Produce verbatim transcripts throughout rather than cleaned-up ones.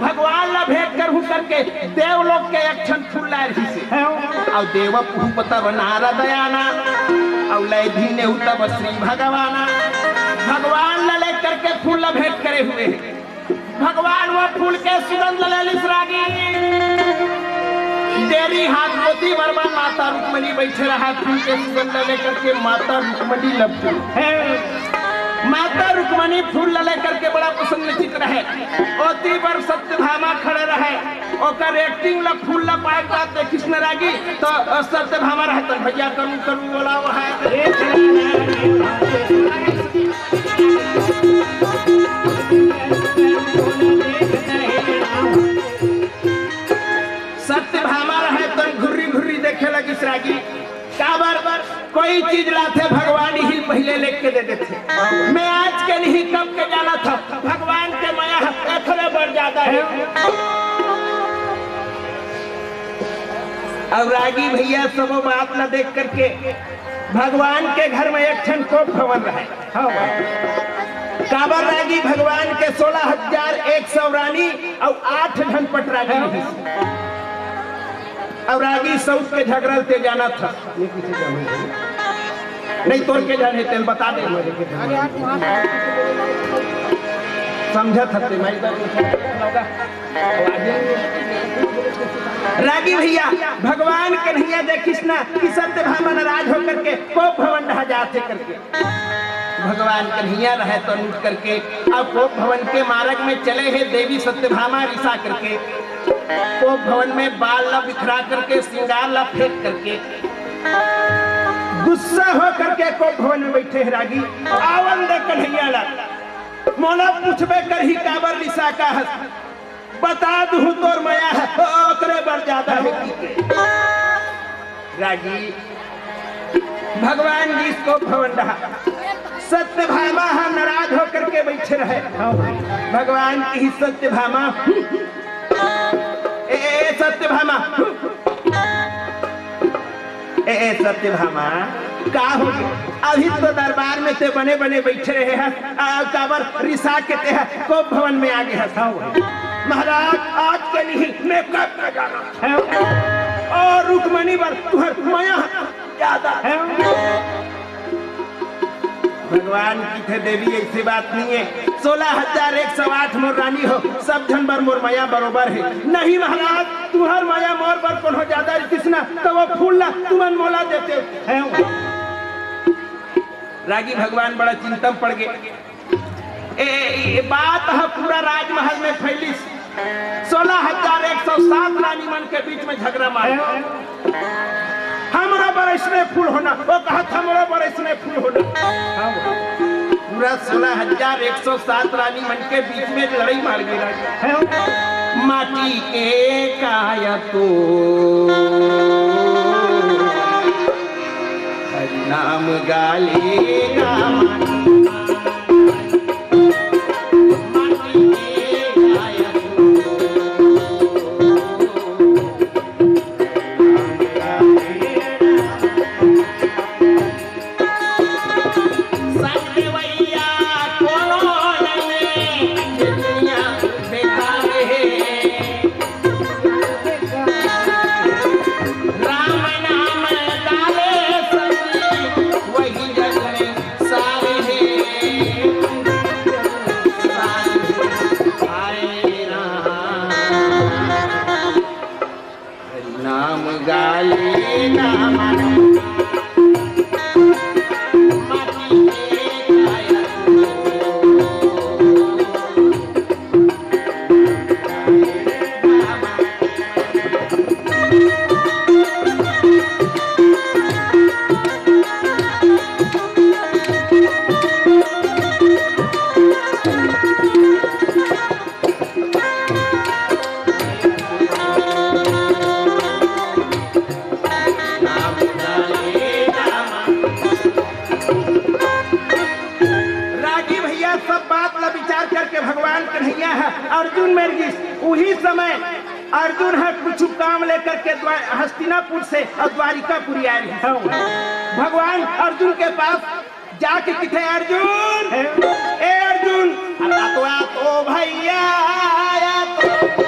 भगवान ला भेंट करहूं करके देवलोक के एक ठन फूल लाए रहिस हे। अउ देव पुहुप तब नारद आना, अउ लय धीनेउ तब श्री भगवाना। भगवान ला लेकर के फूल ला भेंट करे हुए हे। भगवान वो फूल के सुगंध ला ले लिस रागी। देरी हाथ मोती वर्मा माता रुक्मणी बैठे रहा, फूल के सुगंध ला लेकर के माता रुक्मणी ला फूल। माता रुक्मणी फूल ला लेकर के बड़ा प्रसन्न चित्त रहे। ओती बर सत्यभामा खड़े रहे, ओकर एक्टिंग ला फूल ला पाए के बाद देखिस न रागी, तो सत्यभामा रहे तो भैया करू करू बोला वो है। सत्यभामा रहे तो घुर्री घुर्री देखे लगिस रागी। काबर कोई चीज लाथे भगवान ही पहले लेके दे देथे। मैं आज के नहीं कब के जाना था, भगवान के मया एखरे बर ज्यादा है। अउ रागी भैया सबो बात ला देख करके भगवान के घर में एक ठन कोप भवन रहे। हाँ। काबर रागी भगवान के सोलह हजार एक सौ रानी अउ आठ झन पटरानी रहिस। अउ रागी सऊत के झगड़ा ल ते जानत हस। नहीं, तोर के जाने तेल बता दे। समझत हस ते, मैं रागी भैया, भगवान कन्हैया देखिस ना कि सत्यभामा नाराज होकर के कोप भवन डहा जाथे करके। भगवान कन्हैया रहे तो लूट करके अब कोप भवन के मार्ग में चले हे देवी सत्यभामा रिसा करके। कोप भवन में बाल ला बिखरा करके, श्रृंगार ला फेंक करके, गुस्सा हो करके कोप भवन में बैठे हे रागी। आवन दे कन्हैया ला, मोला पूछबे करही काबर रिसा का हस। बता दूं तोर मया है, ओकरे बर ज्यादा है। रागी भगवान जी इसको भवन रहा। सत्यभामा हा नाराज होकर के बैठे रहे। भगवान की सत्यभामा, ए, ए, सत्यभामा, ए, ए, सत्यभामा, का हो गया? अभी तो दरबार में ते बने बने बैठे रहे हस, आ, काबर रिसा के ते ह कोप भवन में आ गए हस। महाराज, आज के नहीं, मैं कब का जाना। अउ रुक्मणी बर तुहर मया ज्यादा। भगवान की थे देवी, ऐसी बात नहीं है। सोलह हजार एक सौ आठ मोर रानी हो, सब झन बर मोर मया बरोबर है। नहीं महाराज, तुहर मया मोर बर कोनो ज्यादा रहितिस ना, तो वो फूल ला तुमन मोला देते। रागी भगवान बड़ा चिंता में पड़ गए। ए, ए, ए बात ह पूरा राजमहल में फैलिस। सोलह हजार एक सौ सात रानी मन के बीच में झगड़ा मार। हमरो बर अइसने फूल होना, वो कहत हमरो बर अइसने फूल होना। पूरा सोलह हजार एक सौ सात रानी मन के बीच में लड़ाई मार गे राजा। माटी के काया तो हरि नाम गाले ना माटी। माटी के काया तो नाम गाले ना माटी के काया। रागी भैया, सब बात ला विचार करके भगवान कन्हैया ह अर्जुन मेर गिस। उही समय अर्जुन ह कुछ काम लेकर के द्वा-, हस्तिनापुर से अउ द्वारिकापुरी आए रहिस। भगवान अर्जुन के पास जाके किथे अर्जुन, ए अर्जुन, अतवा तो भैया, अतवा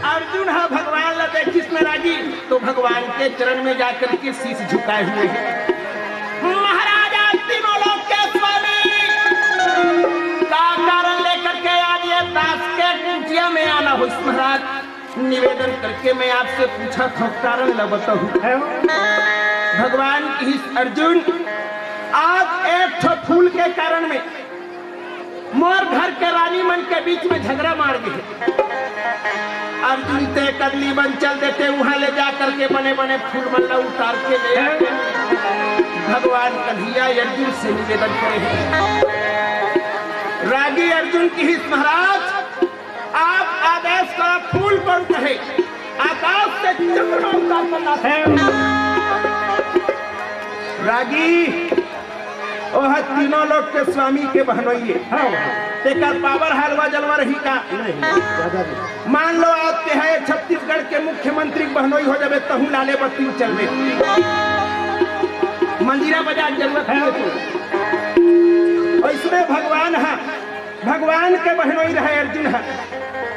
अर्जुन ह भगवान ला देखिस न रागी, तो भगवान के चरण में जाकर के शीश झुकाए हुए हे। महाराजा, तीनों लोक के स्वामी, का कारण लेकर के आज ये दास के कुटिया में आना होइस महाराज? निवेदन करके मैं आपसे पूछत हँव, कारण ला बताहू। भगवान किहिस, अर्जुन, आज एक ठो फूल के कारण में मोर घर के रानी मन के बीच में झगरा माड़ गे हे। अर्जुन, तें कदली बन चल देते, उहाँ ले जा करके बने बने फूल मन ला उतार के ले आते। भगवान कन्हैया अर्जुन से निवेदन करे हे। रागी अर्जुन किहिस, महाराज, आप आदेश करा, फूल कौन कहे? आकाश से चंद्रमा उतार कर लाते। रागी, ओह तीनों लोक के स्वामी के बहनोई ए। हाँ। तेकर पावर हलवा जलवा रही का? नहीं, ज्यादा नहीं। मान लो, आज तें हे छत्तीसगढ़ के मुख्यमंत्री के बहनोई हो जाबे, तहूँ लाले बत्ती में चलबे। मंजीरा बजा के जरूरत नहीं हे। अइसने भगवान ह भगवान के बहनोई रहे अर्जुन ह।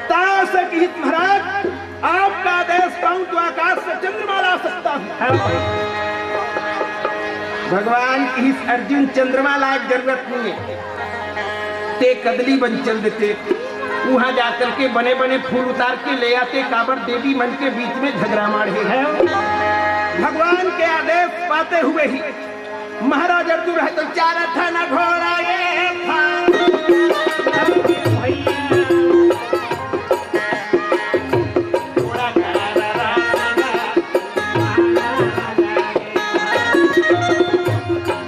ताव से किहिस, महाराज, आपका आदेश पाऊं तो आकाश से चंद्रमा ला सकता हूँ। भगवान किहिस, अर्जुन, चंद्रमा लाए के जरूरत नहीं हे, तें कदली बन चल देते, उहाँ जाकर के बने बने फूल उतार के ले आते, काबर देवी मन के बीच में झगरा माड़े हे। भगवान के आदेश पाते हुए ही महाराज अर्जुन रहे तो चार ठन घोड़ा ये था।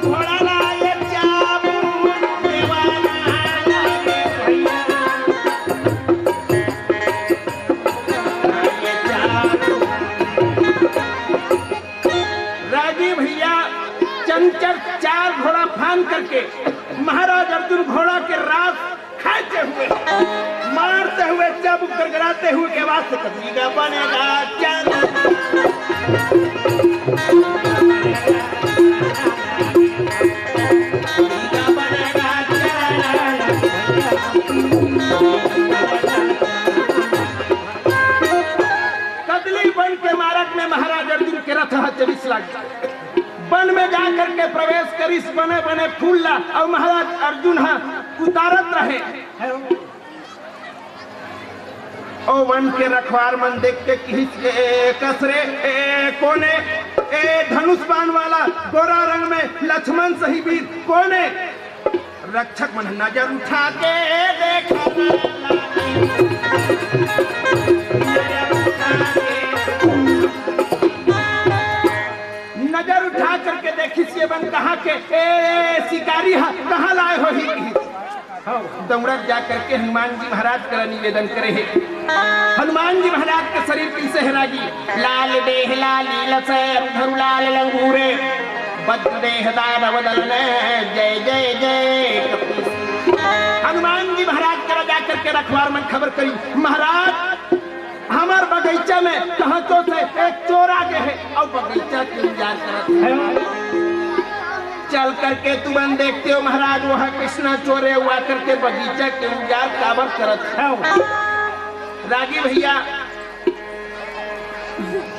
घोड़ा ला ये चाबुक देवाना ये भैया। रागी भैया चंचल चार घोड़ा फान करके महाराज अर्जुन घोड़ा के रास खाते हुए, मारते हुए, चाबुक गड़गड़ाते हुए के आवाज से कदली का बनेगा चल। कदली बन के मारत में महाराज अर्जुन के रथ ह चलिस लाग। वन में जा करके प्रवेश करिस, बने बने फूल ला, अउ महाराज अर्जुन ह उतारत रहे। ओ वन के रखवार मन देख के किहिस, "ए कस रे, ए कोन ए, ए धनुष बाण वाला गोरा रंग में लक्ष्मण सही वीर कोन ए?" रक्षक मन नजर उठा के देखा। नजर उठा करके देखिस ये मन कहाँ के, ए शिकारी हा, कहाँ लाए होही। दौड़त जा करके हनुमान जी महाराज करा निवेदन करे हे। हनुमान जी महाराज के शरीर कइसे हे रागी? लाल देह लाली लसैर धरु लाल लंगूरे, वज्र देह दानव दलन जय जय जय कपीस। हनुमान जी महाराज करा जा करके रखवार मन खबर करी, महाराज, हमर बगीचा में कहाँ तो से एक चोर आ गे हे अउ बगीचा के उजाड़ करत हे। चल करके तुमन देखते हो महाराज, वहाँ कृष्णा चोर हे, वो आकर के बगीचा के उजाड़ काबर करत हे। रागी भैया,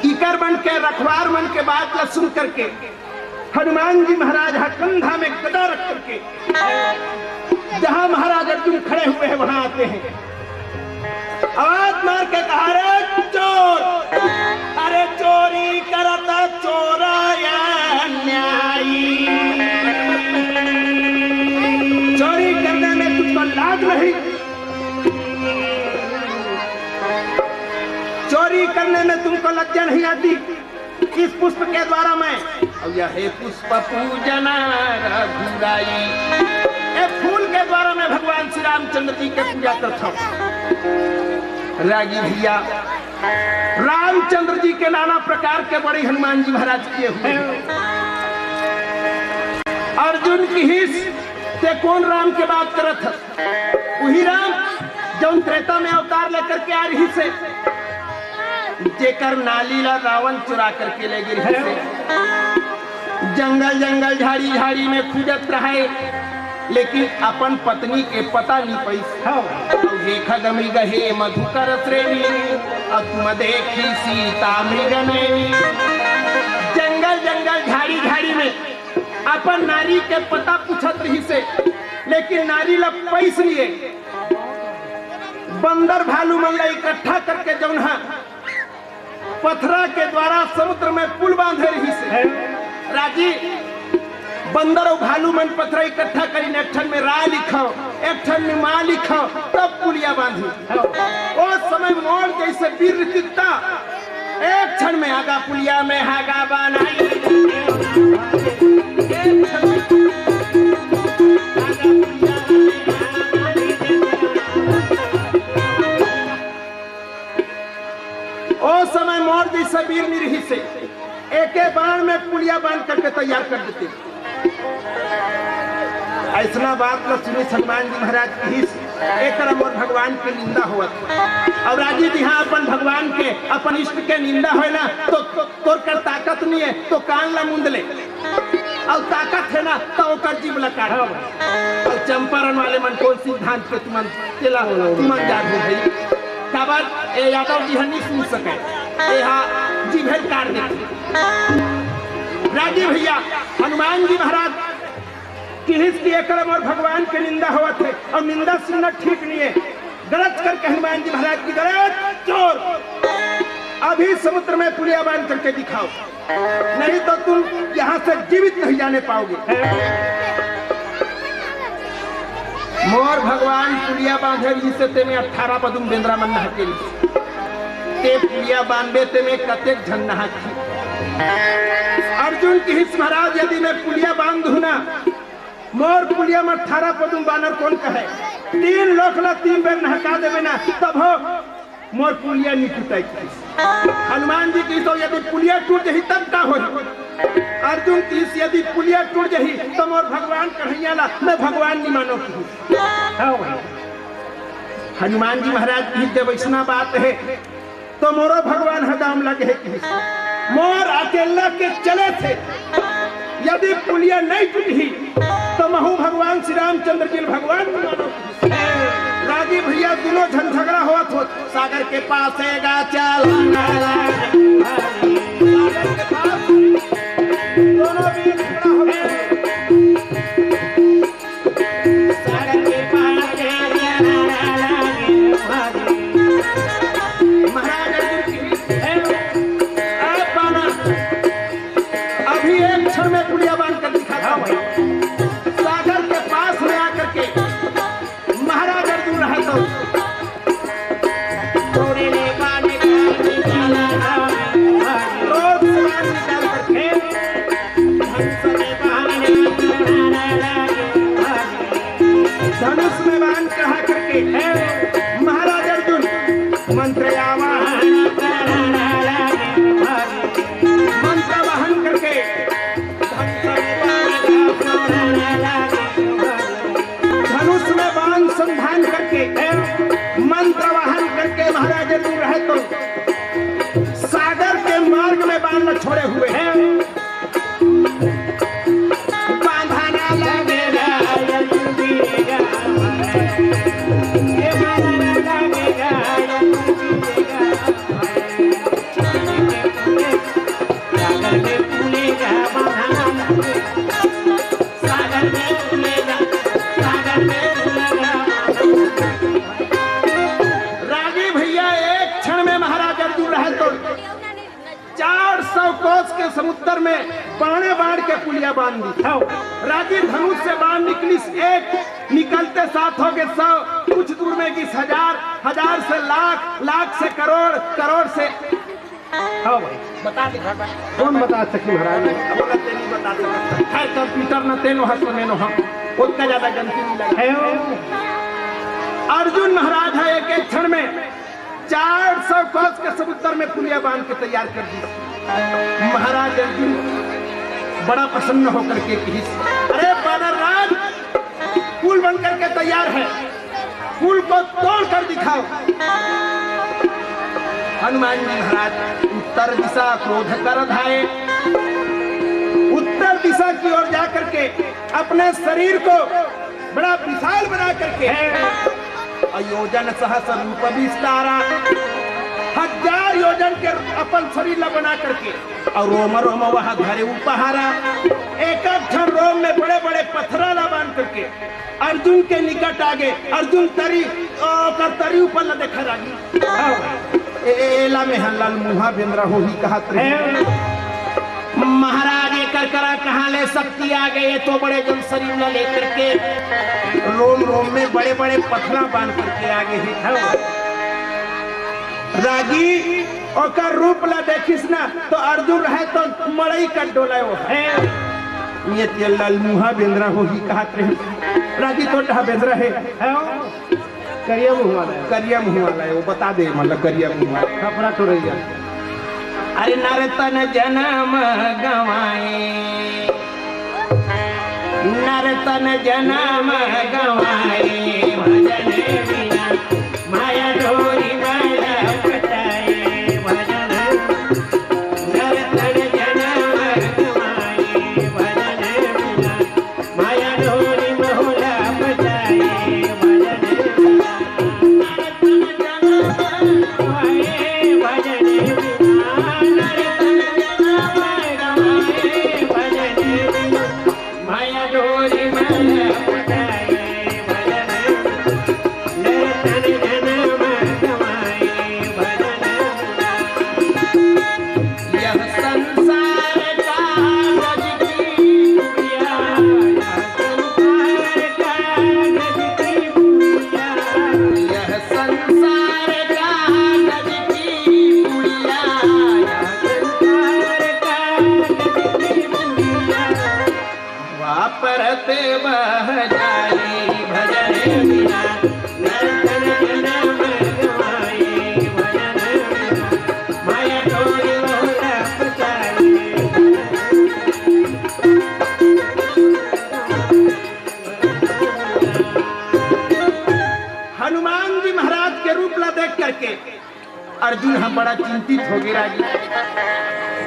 इकर मन के रखवार मन के बात ला सुन करके हनुमान जी महाराज ह कंधा में गदा रख करके जहाँ महाराज अर्जुन खड़े हुए हैं वहाँ आते हैं। आवाज मार के कहा, "अरे चोर, अरे चोरी करत चोर अन्यायी, चोरी करने में तुमको लाज नहीं, चोरी करने में तुमको लज्जा नहीं आती?" इस पुष्प के द्वारा मैं, अउ यह हे पुष्प पूजन रघुराई, ए फूल के द्वारा मैं भगवान श्री रामचंद्र जी के पूजा करत हँव। रागी भैया, रामचंद्र जी के नाना प्रकार के बड़े हनुमान जी महाराज किए हुए हैं। अर्जुन किहिस, "ते कोन राम के बात करत हस?" उही राम, जौन त्रेता में अवतार लेकर के आ रहिस हे, जेकर नाली ला रावण चुरा करके ले गे रहिस हे। जंगल जंगल, झाड़ी झाड़ी में खोजत रहे, लेकिन अपन पत्नी के पता नहीं पइस। हाँ। अउ देखत मृग हे मधुकर श्रेणी, अउ तुम देखी सीता मृग नैनी। जंगल जंगल, झाड़ी झाड़ी में अपन नारी के पता पूछत रहिस हे, लेकिन नारी ला पइस नहीं हे। बंदर भालू मन ला इकट्ठा करके जौन ह पथरा के द्वारा समुद्र में पुल बांधे रहिस हे। राजी, बंदर अउ भालू मन पथरा इकट्ठा करिन, एक ठन में रा लिखव, एक ठन में मा लिखव, तब पुलिया बांधी। ओ समय मोर जइसे वीर रहितिस त एक क्षण में आगा पुलिया में हागा बनाई। ओ समय मोर जइसे वीर नहीं रहिस हे, एके बाण में पुलिया बांध करके तैयार कर देते। अइसना बात ला सुनिस हनुमान जी महाराज किहिस, "एकरा मोर भगवान के निंदा होवत हे।" अउ राजी, जिहाँ अपन भगवान के, अपन इष्ट के निंदा होय ना, तो, तो तोर कर ताकत नहीं हे, तो कान ला मूंद ले। अउ ताकत हे ना, तो ओकर जीभ ला काट। अउ चंपारण वाले मन कोन सिद्धांत पे तुमन तेला तुमन जान हो भाई। काबर ए यादव जी ह नहीं सुन सके, ए हा जीभे काट देथे। राजी भैया, हनुमान जी महाराज किहिस कि एकरा मोर भगवान के निंदा होवत हे, अउ निंदा सुनना ठीक नहीं हे। गरज करके हनुमान जी महाराज की, "गरज चोर, अभी समुद्र में पुलिया बांध करके दिखाओ, नहीं तो तुम यहाँ से जीवित नहीं जाने पाओगे।" मोर भगवान पुलिया बांधे रहिस हे, तेमे अठारह पदुम बेंदरा मन नहाके रहिस हे। ते पुलिया बांधबे, तेमे कतेक झन नहाके। अर्जुन किहिस, "महाराज, यदि मैं पुलिया बांध दूं ना, मोर पुलिया में अठारह पदुम बानर कोन कहय? तीन लोक ला तीन बेर नहका देबे ना, तभो मोर पुलिया नहीं टूटय।" हनुमान जी किहिस, "यदि पुलिया टूट जही तब का होही?" अर्जुन किहिस, "यदि पुलिया टूट जही तो मोर भगवान कन्हैया ला मैं भगवान नहीं मानों।" किहिस, हाँ भाई। हनुमान जी महाराज किहिस, "जब अइसना बात हे तो मोरो भगवान ह दाम लगे हे किहिस, मोर अकेला के चले थे, यदि पुलिया नहीं टूटही तो महू भगवान श्री रामचंद्र जी ल भगवान नहीं मानों।" रागी भैया दुनों झन झगड़ा होत होत सागर के पास हे गा चल। सागर के पास दोनों वीर झगड़ा होत होत सागर के पार महाराज अर्जुन की है। आप बाना, अभी एक क्षण में पुलिया बांध कर दिखाता हूँ। सागर के पास में आकर के महाराज अर्जुन रहे तो क्रोध से बाण निकाल करके धनुष में बाण चढ़ा करके महाराज अर्जुन मंत्र आवाहन, मंत्र वाहन करके धनुष में बाण संधान करके मंत्र वाहन करके महाराज अर्जुन रहे तो सागर के मार्ग में बाण छोड़े हुए हैं। बांधाना लगेगा, ये मारा लगेगा, सागर में फूलेगा, बांधाना लगेगा, सागर में फूलेगा, सागर में फूलेगा। रागी भैया, एक क्षण में महाराज अर्जुन रहे तो चार सौ कोस के समुद्र में बाणे बाण के पुलिया बांध दी। हाँ। राजी धनुष से बाण निकलिस एक, निकलते साथ हो गए सौ, कुछ दूर में गिस हजार, हजार से लाख, लाख से करोड़, करोड़ से हाँ भाई। बता दे, बता। कौन बता सकी महाराज? अब बोला, "ते नहीं बता सकता।" खैर, कंप्यूटर न तेनो हस, मेनो हम। उतना ज्यादा गलती नहीं लगी। है हो। अर्जुन महाराज है, एक, एक क्षण में चार सौ कोस के समुद्र में पुलिया बांध के तैयार कर दी। महाराज अर्जुन बड़ा प्रसन्न होकर के किहिस, "अरे बानर राज, पुल बन करके तैयार है, पुल को तोड़ कर दिखाओ। हनुमान जी महाराज उत्तर दिशा क्रोध कर धाए, उत्तर दिशा की ओर जा करके अपने शरीर को बड़ा विशाल बना करके, अयोजन सहस रूप विस्तारा, हजार योजन के अपन शरीर ला बना करके, और रोम रोम वह धरे उपहारा, एक एक ठन रोम में बड़े बड़े पत्थरा ला बांध करके अर्जुन के निकट आगे। अर्जुन तरी, ओकर तरी ऊपर ला देखा रागी। ए, ए, एला में ह ललमुहा बेंदरा होही कहत रहे। महाराज एकर करा कहाँ ले शक्ति आ गई, ये तो बड़े जन शरीर ला लेकर के रोम रोम में बड़े बड़े पत्थरा बांध करके आ गए हैं। रागी ओकर रूप ला देखिस ना, तो अर्जुन रहे तो मड़ई कर डोलाय वो। ये तेल लाल मुहा बेंदरा होही कहत रहे। रागी तो डहा बेंदरा है। करिया मुँह वाला है। करिया मुँह वाला है, वो बता दे, मतलब, करिया मुँह वाला। खपरा टोरैया। अरे नर तन जनम गवाए, नर तन जनम गवाए, भजन बिना माया डोरी माया पटाए, भजन नर तन जनम गवाए, भजन बिना माया डोरी महुला पटाए, भजन बिना नर तन जनम गवाए, भजन बिना नर तन जनम गवाए, भजन बिना माया डोरी माया पटाए, भजन नर तन जनम गवाए, भजन यह संसार कागज की पुड़िया, यह संसार कागज की पुड़िया, यह संसार कागज की पुड़िया, यह संसार कागज की पुड़िया। वापरत बह जाई भजन बिना, नर तन जनम गवाई भजन बिना, माया डोरी महुला पटाई। हनुमान जी महाराज के रूप ला देख करके अर्जुन ह बड़ा चिंतित हो गे रागी।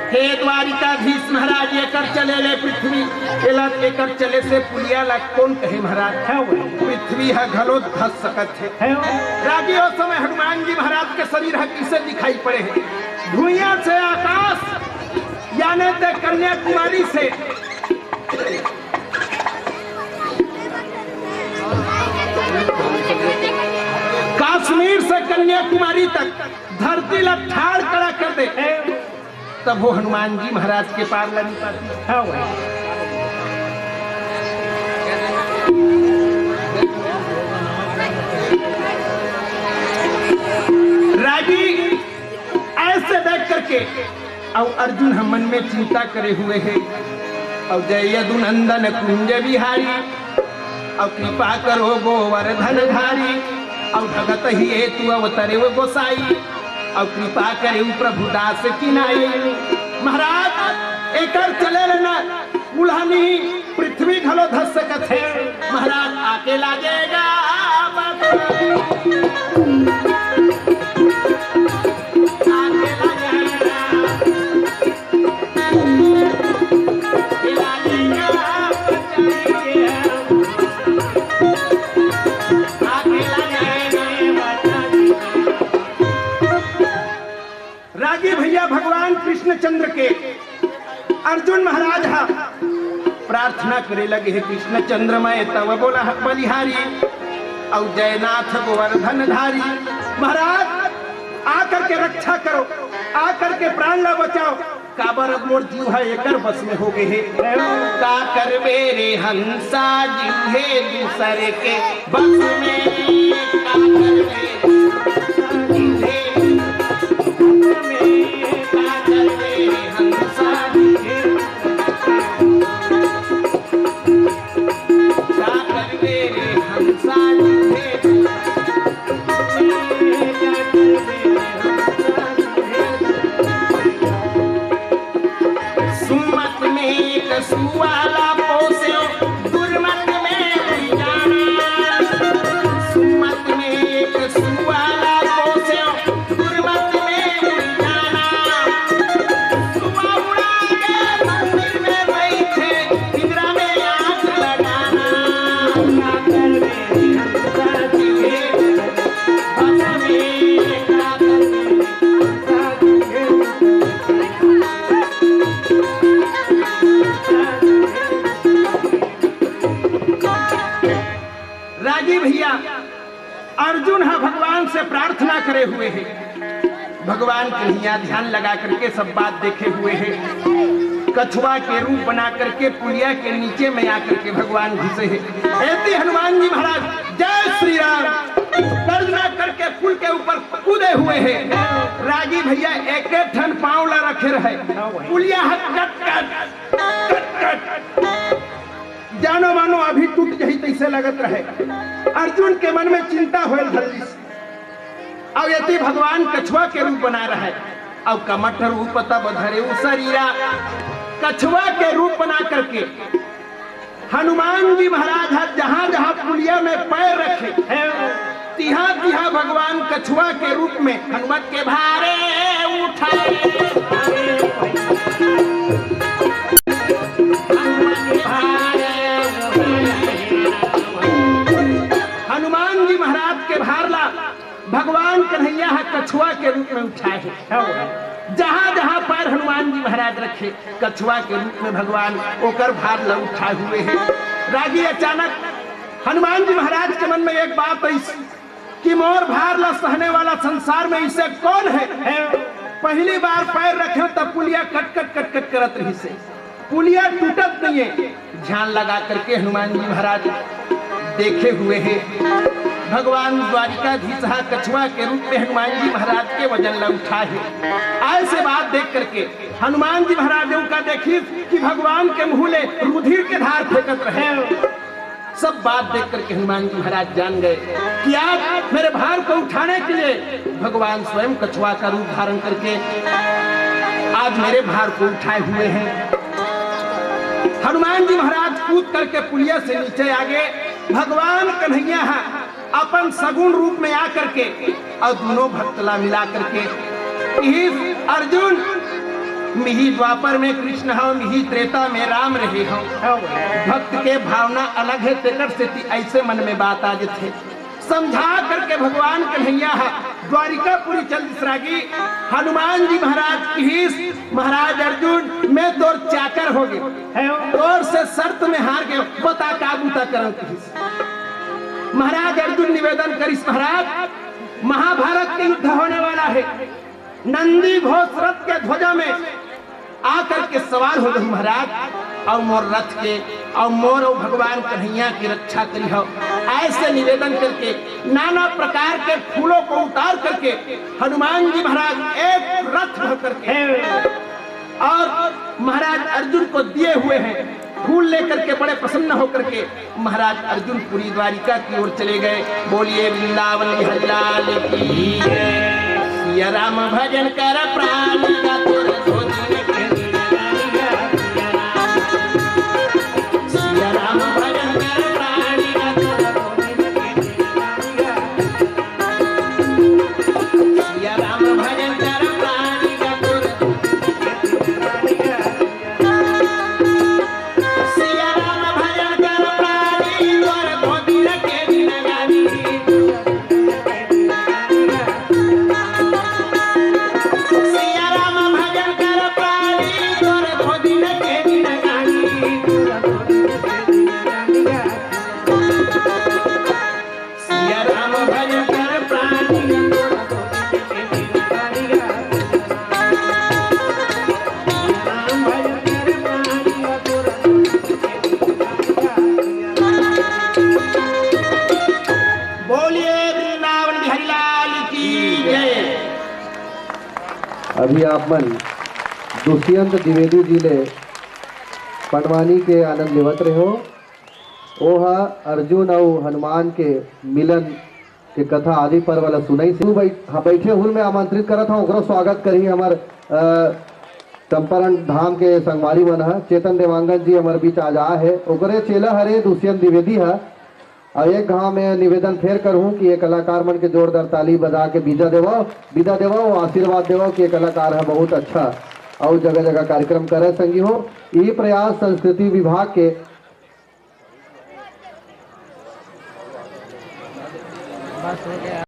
हे द्वारिकाधीश महाराज, एकर चले ले पृथ्वी, एला, एकर चले से पुलिया ला कोन कहे महाराज? हाँ भाई। पृथ्वी ह घलो धस सकत हे। हाँ। रागी, ओ समय हनुमान जी महाराज के शरीर ह किसे दिखाई पड़े हे? भुइयां से आकाश, यानी ते कन्याकुमारी से कश्मीर से कन्याकुमारी तक धरती ला ठाड़ कड़ा कर दे, तब वो हनुमान जी महाराज के पार ला नहीं पाती। हाँ भाई। रागी ऐसे देख करके, और अर्जुन ह मन में चिंता करे हुए हे, और जय यदुनंदन कुंज बिहारी, और कृपा करो गोवर्धन धारी, और भगत ही हेतु अवतरे वो गोसाई, और कृपा करे प्रभु दास की नाई। महाराज एकर चले रहना उल्हानी पृथ्वी घलो धस सकत हे। महाराज आके लागेगा बाबा। आके लागेगा। रागी भैया, भगवान कृष्णचंद्र के अर्जुन महाराज हा प्रार्थना करे लगे हे, कृष्णचंद्र मैं तव बोला बलिहारी, अउ जयनाथ गोवर्धन धारी। महाराज आ करके रक्षा करो, आ करके प्राण ला बचाओ। काबर अब मोर जीव ह एकर बस में हो गे हे। का करबे रे हंसा, जीव हे दूसर के बस में। का करबे रे हंसा, जीव हे दूसर के बस में। का करबे रे हंसा, जीव हे दूसर के बस में। का करबे रे हंसा, जीव हे दूसर के बस में। का करबे रे हंसा, जीव हे दूसर के बस में। सुमत में एक सुआ ला पोस्यों, दुर्मत में उई जाना। कि भैया, अर्जुन ह भगवान से प्रार्थना करे हुए हे। भगवान कन्हैया ध्यान लगा करके सब बात देखे हुए हे। कछुआ के रूप बना करके पुलिया के नीचे में आकर के भगवान घुसे हे। एती हनुमान जी महाराज जय श्री राम गर्जना करके पुल के ऊपर कूदे हुए हे। रागी भैया एक ठन पाँव ला रखे रहे, पुलिया ह कट कट कट कट जानो मानो अभी टूट जही तैसे लगत रहे। अर्जुन के मन में चिंता होए धरलिस। अब एती भगवान कछुआ के रूप बना रहे। अब कमठ रूप तब धरे उ शरीरा, कछुआ के रूप बना करके हनुमान जी महाराज ह जहाँ जहाँ पुलिया में पैर रखे, तिहा तिहा भगवान कछुआ के रूप में हनुमत के भारे उठाए। हनुमान जी महाराज के भार ला भगवान कन्हैया ह कछुआ के रूप में उठाए हे। जहाँ जहाँ पैर हनुमान जी महाराज रखे, कछुआ के रूप में भगवान ओकर भार ला उठाए हुए हे। रागी अचानक हनुमान जी महाराज के मन में एक बात आई कि मोर भार ला सहने वाला संसार में इसे कौन है? पहली बार पैर रखे तब पुलिया कट कट कट कट करत रही से, पुलिया टूटत नहीं है। ध्यान लगा करके हनुमान जी महाराज देखे हुए हैं। भगवान द्वारिकाधीश हा कछुआ के रूप में हनुमान जी महाराज के वजन ला उठा है। ऐसे बात देख करके हनुमान जी महाराज का देखी कि भगवान के मुंह ले रुधिर के धार फेंकत रहे। सब बात देख करके हनुमान जी महाराज जान गए कि आज मेरे भार को उठाने के लिए भगवान स्वयं कछुआ का रूप धारण करके आज मेरे भार को उठाए हुए हैं। हनुमान जी महाराज कूद करके पुलिया से नीचे आ गए। भगवान कन्हैया हा अपन सगुण रूप में आ करके और दोनों भक्त ला मिला करके, इस अर्जुन, मिही द्वापर में कृष्ण हो, मिही त्रेता में राम रहे हो। भक्त के भावना अलग है, तेकर सेती ऐसे मन में बात आ जथे। समझा करके भगवान कन्हैया हा द्वारिकापुरी चल दिस रागी। हनुमान जी महाराज किहिस, महाराज अर्जुन, मैं तोर चाकर हो गए, तोर से शर्त में हार गए, बता का बूता करन किहिस। महाराज अर्जुन निवेदन करिस, महाराज, महाभारत के युद्ध होने वाला है, नंदी घोष रथ के ध्वजा में आकर के सवार हो जाहू महाराज, और मोर रथ के और मोर और भगवान कन्हैया की रक्षा करिहो। ऐसे निवेदन करके नाना प्रकार के फूलों को उतार करके हनुमान जी महाराज एक रथ भर करके और महाराज अर्जुन को दिए हुए हैं। फूल लेकर के बड़े प्रसन्न होकर के महाराज अर्जुन पुरी द्वारिका की ओर चले गए। बोलिए वृंदावन बिहारी लाल की जय। सिया राम भजन कर प्राणी का तोर दो दिन के दिन। सिया राम भजन कर प्राणी का तोर दो दिन के दिन। सिया राम भजन कर प्राणी का तोर दो दिन के दिन। सिया राम भजन कर प्राणी तोर दो दिन के दिन गानी। सिया राम भजन कर प्राणी तोर दो दिन के दिन गानी। सिया राम भजन कर प्राणी तोर दो दिन के दिन गानी। बोलिए वृंदावन बिहारी लाल की जय। अभी आप मन दुष्यंत द्विवेदी जी ले पंडवानी के आनंद लेवत रहे हो। ओह अर्जुन अउ हनुमान के मिलन के कथा आदि पर्व ला सुनई से। तू बैठ-, हाँ, बैठे हुल में आमंत्रित करत हूँ, ओकरो स्वागत करी हमर, अ, चंपारण धाम के संगवारी मन ह। चेतन देवांगन जी हमर बीच आज आ हे, ओकरे चेला हरे दुष्यंत द्विवेदी ह। अउ एक घाव में निवेदन फेर करहूँ कि ये कलाकार मन के जोरदार ताली बजा के विदा देवव, विदा देवव, आशीर्वाद देवव कि ये कलाकार ह बहुत अच्छा अउ जगह जगह कार्यक्रम करे संगी हो। ई प्रयास संस्कृति विभाग के